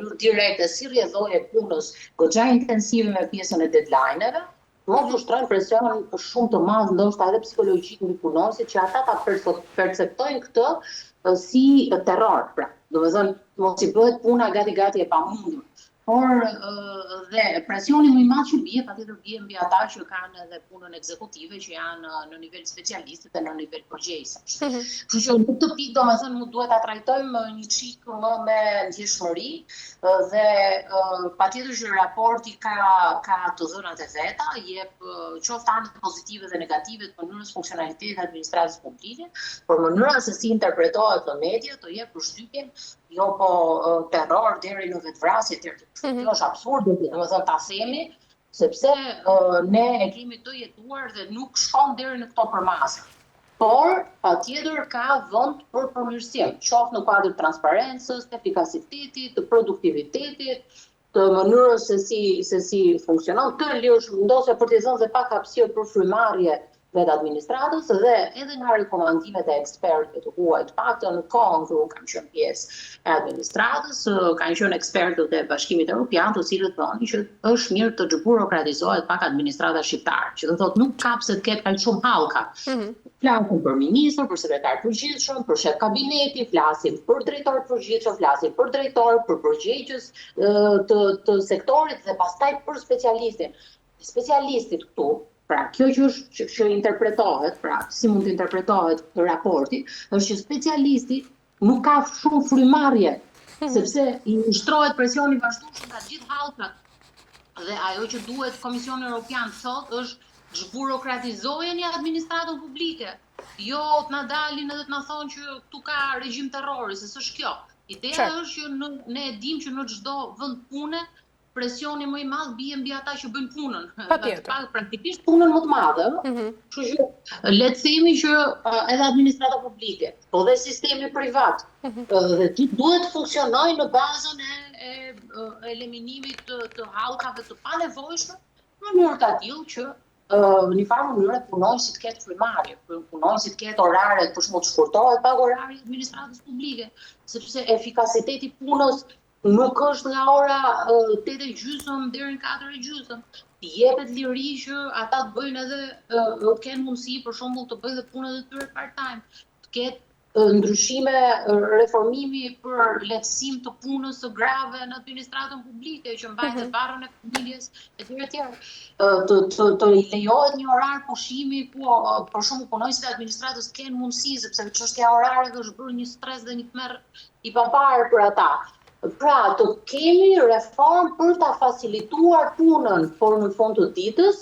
mënyrë direkte si rrjedhojë e punës goxha intensive me pjesën e deadline-eve, mos ushtrojnë presion shumë të madh, ndoshta edhe psikologjik mbi punonjësit që ata ta perceptojnë këtë si terror, pra, domethënë mos i bëhet puna gati gati e pamundur. Por dhe presioni më i madh që bie, patjetër bie mbi ata që kanë edhe punën ekzekutive, që janë në nivel specialistët dhe në nivel përgjegjësash. Kështu që në këtë pikë, domethënë, mu duhet ta trajtojmë një çik më me ndjeshmëri dhe patjetër që raporti ka ka të dhënat e veta, jep qoftë anët pozitive dhe negative të mënyrës funksionalitetit të administratës publike, por mënyra se si interpretohet në media të jep përshtypjen jo po terror deri në vetëvrasje etj. Mm -hmm. Kjo është absurde, domethënë ta themi, sepse ne e kemi të jetuar dhe nuk shkon deri në këto përmasa. Por, patjetër ka vend për përmirësim, qoftë në kuadër të transparencës, të efikasitetit, të produktivitetit, të mënyrës se si se si funksionon, të lirshëm, ndoshta për t'i dhënë dhe pak hapësirë për frymëmarrje vetë administratës dhe edhe nga rekomandimet e ekspertëve të huaj, të paktën në kohën kur unë kam qenë pjesë e administratës, kanë qenë ekspertët e Bashkimit Evropian, të cilët thonin që është mirë të zhburokratizohet pak administrata shqiptare, që do thotë nuk ka pse të ketë kaq shumë hallka. Mm -hmm. Flasim për ministër, për sekretar të përgjithshëm, për shef kabineti, flasim për drejtor të përgjithshëm, flasim për drejtor, për përgjegjës të të sektorit dhe pastaj për specialistin. Specialistit këtu, pra kjo që është që, që interpretohet, pra si mund të interpretohet raporti, është që specialisti nuk ka shumë frymëmarrje, sepse i ushtrohet presioni vazhdueshëm nga gjithë hallkat. Dhe ajo që duhet Komisioni Evropian thotë është zhburokratizojeni administratën publike. Jo të na dalin edhe të na thonë që këtu ka regjim terrori, se s'është kjo. Ideja është që në, ne e dim që në çdo vend pune presioni më i madh bie mbi ata që bëjnë punën. Patjetër. Praktikisht punën më të madhe, ëh. Mm -hmm. Kështu që le të themi që edhe administrata publike, po dhe sistemi privat, mm -hmm. dhe ti duhet të funksionojë në bazën e, e, e eliminimit të, të hallkave të panevojshme, në mënyrë të atillë që në një farë mënyre punonjësi të ketë frymëmarrje, punonjësi të ketë orare, për shembull të shkurtohet pak orari i administratës publike, sepse efikasiteti i punës nuk është nga ora 8 e gjysëm deri në 4 e gjysëm. Të jepet liri që ata të bëjnë edhe të kenë mundësi për shembull të bëjnë dhe punët e tyre part time, të ketë ndryshime reformimi për lehtësim të punës së grave në administratën publike që mbajnë mm -hmm. barrën e familjes etj etj. Të të të lejohet një orar pushimi ku për shembull punonjësit e administratës të kenë mundësi sepse çështja e orareve është bërë një stres dhe një tmerr i paparë për ata. Pra, të kemi reformë për ta facilituar punën, por në fund të ditës,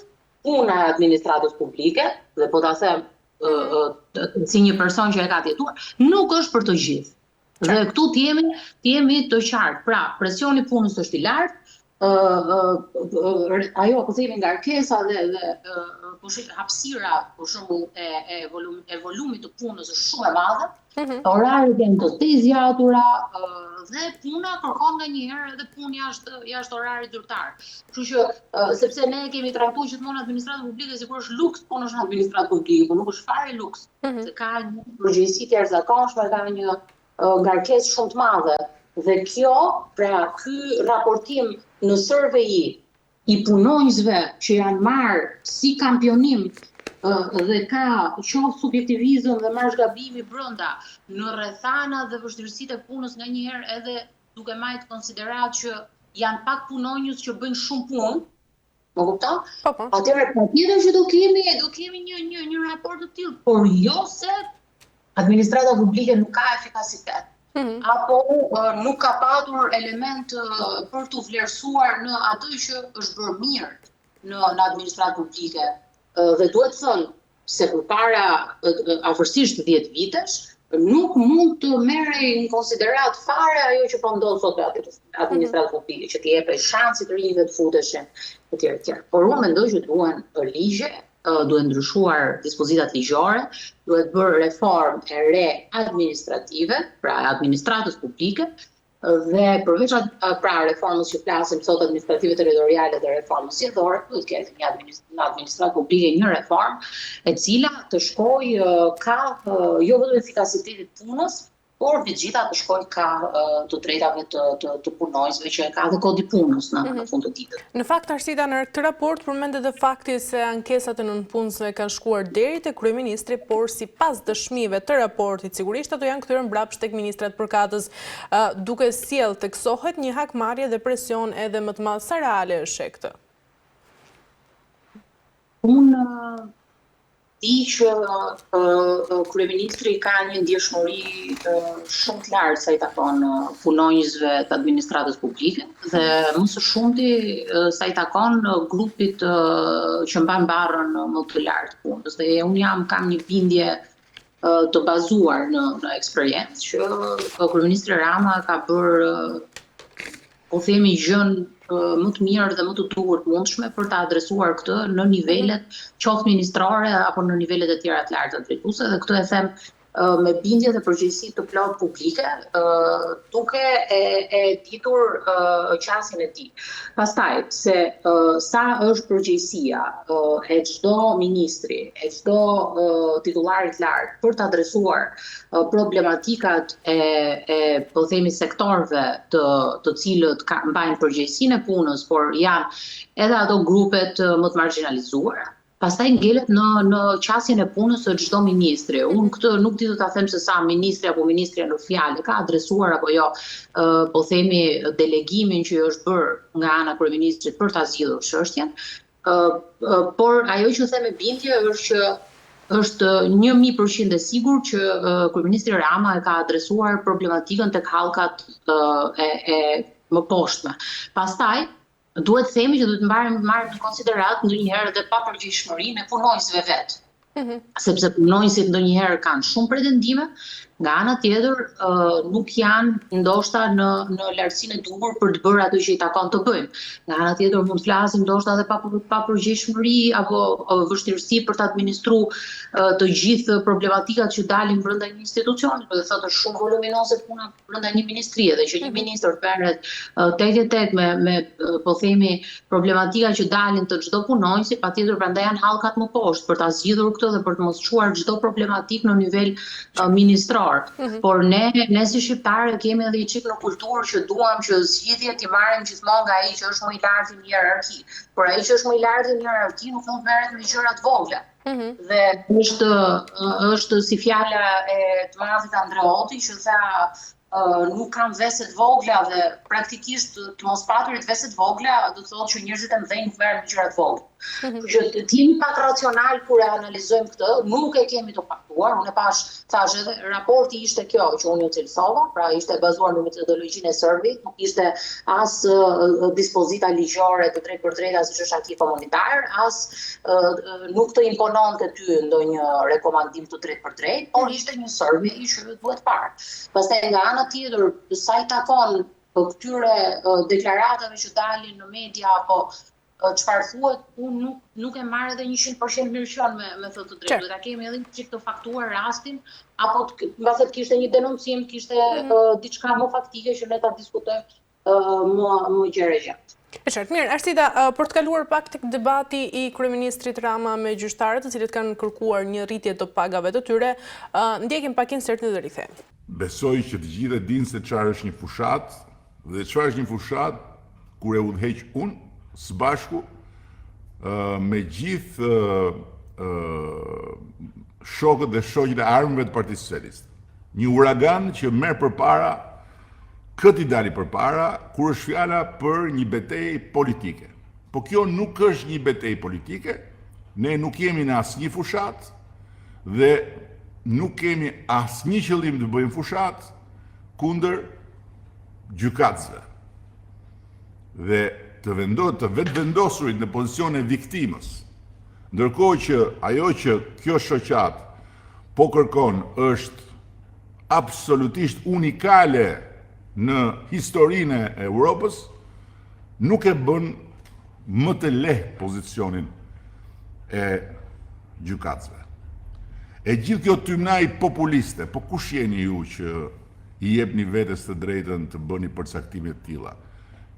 puna e administratës publike, dhe po ta them mm. si një person që e ka jetuar, nuk është për të gjithë. Dhe këtu të jemi, të jemi të qartë. Pra, presioni i punës është i lartë, ë ajo po themi ngarkesa dhe dhe po shi hapësira për shembull e e volum e volumit të punës është shumë e madhe. Mm -hmm. Oraret janë të tejzgjatura dhe puna kërkon nganjëherë edhe punë jashtë jashtë orarit zyrtar. Kështu që sepse ne kemi trajtuar gjithmonë administratën publike sikur është luks punosh në administratë publike, por nuk është fare luks. Mm -hmm. Se ka një përgjegjësi të jashtëzakonshme, ka një ngarkesë shumë të madhe. Dhe kjo, pra ky raportim në survey i punonjësve që janë marrë si kampionim dhe ka qoftë subjektivizëm dhe marzh gabimi brenda në rrethana dhe vështirësitë e punës nganjëherë edhe duke majtë konsideratë që janë pak punonjës që bëjnë shumë punë, Më kupton? Po, po. Atëherë patjetër që do kemi, do kemi një një një raport të tillë, por jo se administrata publike nuk ka efikasitet. Mm -hmm. apo uh, nuk ka patur element uh, për t'u vlerësuar në atë që është bërë mirë në në administratë publike. Uh, dhe duhet thënë se përpara afërsisht 10 vitesh nuk mund të merrej në konsideratë fare ajo që po ndodh sot me administratën mhm. publike, që t'i jepej shansi të rinjve të futeshin etj etj. Por unë mendoj që duhen ligje, duhen ndryshuar dispozitat ligjore, duhet bërë reformë e re administrative, pra e administratës publike, Dhe përveç pra reformës që flasim sot administrative territoriale dhe reformës zgjedhore, duhet të ketë një administratë në administratë publike një reformë e cila të shkojë ka jo vetëm efikasitetit të punës, Por mbi të gjitha të shkojë kah të drejtave të të, të punonjësve që e ka dhe kodi i punës në, në mhm. fund të ditës. Në fakt Arsida në këtë raport përmendet edhe fakti se ankesat e nëpunësve kanë shkuar deri te kryeministri, por sipas dëshmive të raportit, sigurisht ato janë kthyer mbrapsht tek ministrat përkatës, duke sjellë theksohet një hakmarrje dhe presion edhe më të madh. Sa reale është e këtë? Unë di që kryeministri ka një ndjeshmëri shumë të lartë sa i takon punonjësve të administratës publike dhe më së shumti sa i takon grupit që mban barrën më të lartë punës. Dhe unë jam kam një bindje të bazuar në në eksperiencë që kryeministri Rama ka bërë po themi gjënë më të mirë dhe më të duhur të mundshme për ta adresuar këtë në nivelet qoftë ministrore apo në nivelet e tjera të larta drejtuese dhe këtë e them me bindje dhe përgjegjësi të plotë publike, duke e, e ditur qasjen e tij. Pastaj, se sa është përgjegjësia e çdo ministri, e çdo titullari të lartë për të adresuar problematikat e, e po themi sektorëve të, të cilët ka, mbajnë përgjegjësinë e punës, por janë edhe ato grupet më të margjinalizuara, Pastaj ngelet në në qasjen e punës së çdo ministri. Unë këtë nuk di të ta them se sa ministri apo ministrja në fjalë e ka adresuar apo jo, po themi delegimin që i është bërë nga ana e kryeministrit për ta zgjidhur çështjen. Por ajo që them me bindje është që është 1000% e sigurt që kryeministri Rama e ka adresuar problematikën tek hallkat e e mëposhtme. Pastaj Duhet të themi që duhet të marrim marrim në konsideratë ndonjëherë edhe papërgjegjshmërinë e punonjësve vetë. Mm -hmm. Sepse punonjësit ndonjëherë kanë shumë pretendime, nga ana tjetër nuk janë ndoshta në në lartësinë e duhur për të bërë atë që i takon të bëjnë. Nga ana tjetër mund të flasim ndoshta edhe pa papërgjegjshmëri apo vështirësi për të administruar të gjithë problematikat që dalin brenda një institucioni, do të thotë është shumë voluminoze puna brenda një ministrie dhe që një mhm. ministër të merret tek e tek me me po themi problematika që dalin të çdo punonjësi, patjetër prandaj janë hallkat më poshtë për ta zgjidhur këtë dhe për të mos çuar çdo problematikë në nivel uh, ministror. Mm -hmm. Por ne ne si shqiptarë kemi edhe një çik në kulturë që duam që zgjidhjet t'i marrim gjithmonë nga ai që është më i larti në hierarki. Por ai që është më i larti në hierarki nuk mund të merret me gjëra të vogla. Mm -hmm. Dhe është është si fjala e të madhit Andreotti që tha nuk kam vese të vogla dhe praktikisht të mos paturit vese të vogla do të thotë që njerëzit e mëdhenj nuk merren me gjëra të vogla. Mm -hmm. Që të jemi pak racional kur e analizojmë këtë, nuk e kemi të faktuar, unë e pashë, thashë edhe raporti ishte kjo që unë ju cilësova, pra ishte bazuar në metodologjinë e survey-t, nuk ishte as dispozita ligjore të drejtpërdrejta siç është acquis komunitar, as nuk të impononte ty ndonjë rekomandim të drejtpërdrejtë, por mhm. ishte një survey që duhet parë. Pastaj nga ana tjetër, sa i takon këtyre deklaratave që dalin në media apo çfarë thuhet, unë nuk nuk e marr edhe 100% mirëqenë me me thënë të drejtën. Do ta kemi edhe një çik të faktuar rastin apo mbase të kishte një denoncim, të kishte mm -hmm. uh, diçka më faktike që ne ta diskutojmë uh, më më gjerë e gjatë. E qartë. Mirë, Arsida, për të kaluar pak tek debati i kryeministrit Rama me gjyqtarët, të cilët kanë kërkuar një rritje të pagave të tyre, ndjekim pak insertin dhe rikthehemi. Besoj që të gjithë e dinë se çfarë është një fushatë dhe çfarë është një fushatë kur e udhëheq unë së bashku me gjithë shokët dhe shoqet e armëve të Partisë Socialiste. Një uragan që merr përpara kë t'i dali përpara kur është fjala për një betejë politike. Po kjo nuk është një betejë politike, ne nuk jemi në asnjë fushatë dhe nuk kemi asnjë qëllim të bëjmë fushatë kundër gjykatësve. Dhe të vendo, të vetëvendosurit në pozicionin e viktimës, ndërkohë që ajo që kjo shoqatë po kërkon është absolutisht unikale në historinë e Europës, nuk e bën më të lehtë pozicionin e gjykatësve. E gjithë kjo tymnajë populiste, po kush jeni ju që i jepni vetes të drejtën të bëni përcaktime të tilla?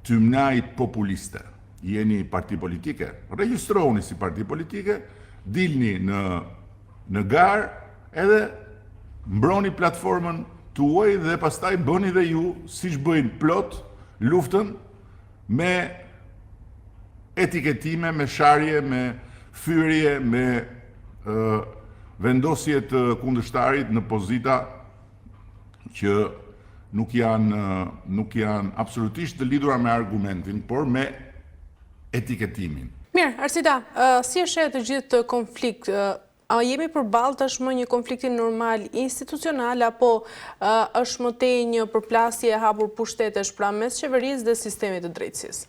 Tymnajë populiste. Jeni parti politike? Regjistrohuni si parti politike, dilni në në garë edhe mbroni platformën tuaj dhe pastaj bëni dhe ju siç bëjnë plot luftën me etiketime, me sharje, me fyerje, me vendosje të kundërshtarit në pozita që nuk janë nuk janë absolutisht të lidhura me argumentin, por me etiketimin. Mirë, Arsita, si e sheh të gjithë këtë konflikt? A jemi përballë tashmë një konflikti normal institucional apo është më tej një përplasje e hapur pushtetesh pra mes qeverisë dhe sistemit të drejtësisë?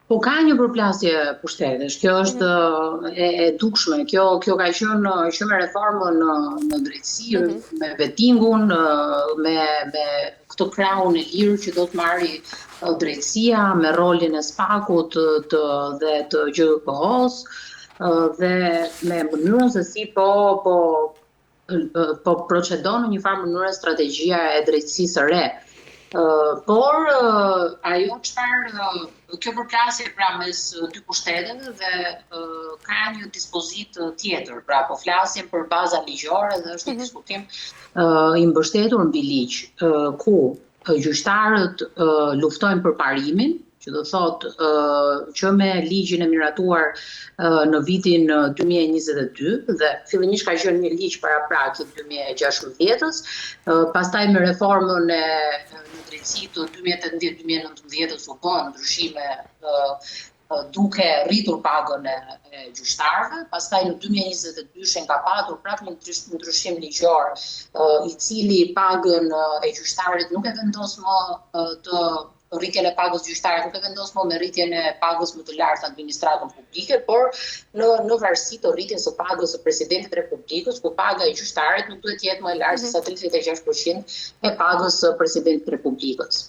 Po ka një përplasje pushtetesh, kjo është mhm. e, e dukshme, kjo kjo ka qenë që me reformën në në drejtësi, mm -hmm. me vetingun, me me këtë krahun e lirë që do të marri drejtësia, me rolin e SPAK-ut të dhe të GJKKO-s dhe me mënyrën se si po po po procedon në një farë mënyre strategjia e drejtësisë së re. Por ajo çfarë kjo përplasje pra mes dy pushteteve dhe ka një dispozitë tjetër, pra po flasim për baza ligjore dhe është një mhm. diskutim i mbështetur mbi ligj, ku gjyqtarët luftojnë për parimin, që do thotë që me ligjin e miratuar në vitin 2022 dhe fillimisht ka qenë një ligj paraprak i 2016-ës, pastaj me reformën e në drejtësi të 2018-2019-ës u bënë ndryshime duke rritur pagën e, e gjyqtarëve, pastaj në 2022-shin ka patur prapë një ndryshim ligjor i cili pagën e gjyqtarit nuk e vendos më të rritjen e pagës gjyqtarit nuk e vendos më me rritjen e pagës më të lartë në administratën publike, por në në varësi të rritjes së pagës së presidentit të Republikës, ku paga e gjyqtarit nuk duhet të jetë më e lartë se sa 36% e pagës së presidentit të Republikës.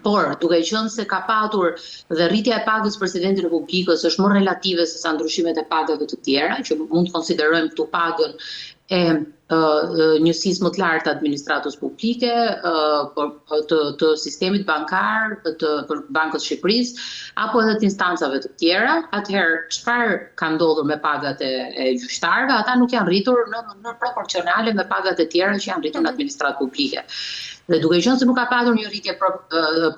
Por, duke qenë se ka patur dhe rritja e pagës presidentit të Republikës është më relative se sa ndryshimet e pagave të tjera, që mund të konsiderojmë këtu pagën e njësisë më të lartë të administratës publike, të, të sistemit bankar, të për Bankës Shqipërisë, apo edhe të instancave të tjera, atëherë çfarë ka ndodhur me pagat e, e gjyqtarëve? Ata nuk janë rritur në mënyrë proporcionale me pagat e tjera që janë rritur në mhm. administratë publike. Dhe duke qenë se nuk ka patur një rritje pro,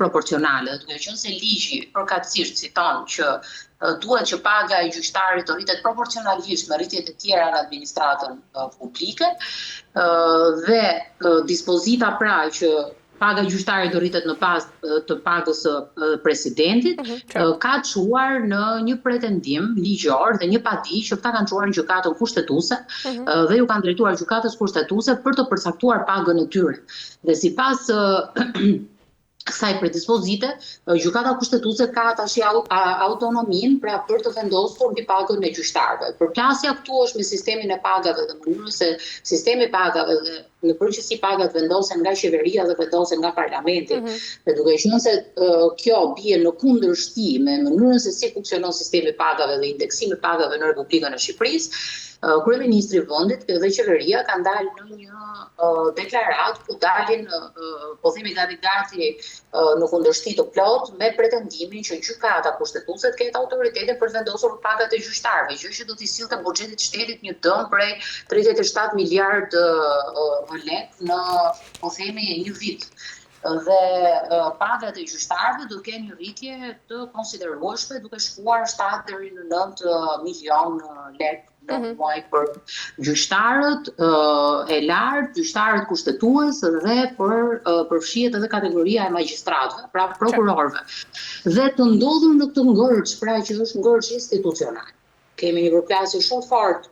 proporcionale, duke qenë se ligji përkatësisht citon që duhet që paga e gjyqtarit të rritet proporcionalisht me rritjet e tjera në administratën publike dhe dispozita pra që paga e gjyqtarit do rritet në bazë të pagës së presidentit, mm -hmm. ka çuar në një pretendim ligjor dhe një padi që këta kanë çuar në gjykatën kushtetuese mm -hmm. dhe iu kanë drejtuar gjykatës kushtetuese për të përcaktuar pagën e tyre. Dhe sipas kësaj predispozite, gjykata kushtetuese ka tash autonominë pra për të vendosur mbi pagën e gjyqtarëve. Përplasja këtu është me sistemin e pagave dhe mënyrën se sistemi i pagave dhe në përgjithësi pagat vendosen nga qeveria dhe vendosen nga parlamenti. Mm -hmm. Dhe duke qenë se kjo bie në kundërshti me mënyrën se si funksionon sistemi i pagave dhe indeksimi i pagave në Republikën e Shqipërisë, kryeministri i vendit dhe qeveria kanë dalë në një deklaratë ku dalin, po themi gati gati në kundërshti të plotë me pretendimin që gjykata kushtetuese të ketë autoritetin për të vendosur pagat e gjyqtarëve, gjë që do t'i sillte buxhetit të shtetit një dëm prej 37 miliard lekë në po themi një vit dhe pagat e gjyqtarëve do kenë një rritje të konsiderueshme duke shkuar 7 deri në 9 milion lekë në mhm. muaj për gjyqtarët e lartë, gjyqtarët kushtetues dhe për përfshihet edhe kategoria e magjistratëve, pra prokurorëve. Dhe të ndodhur në këtë ngërç, pra që është ngërç institucional. Kemi një përplasje shumë fort.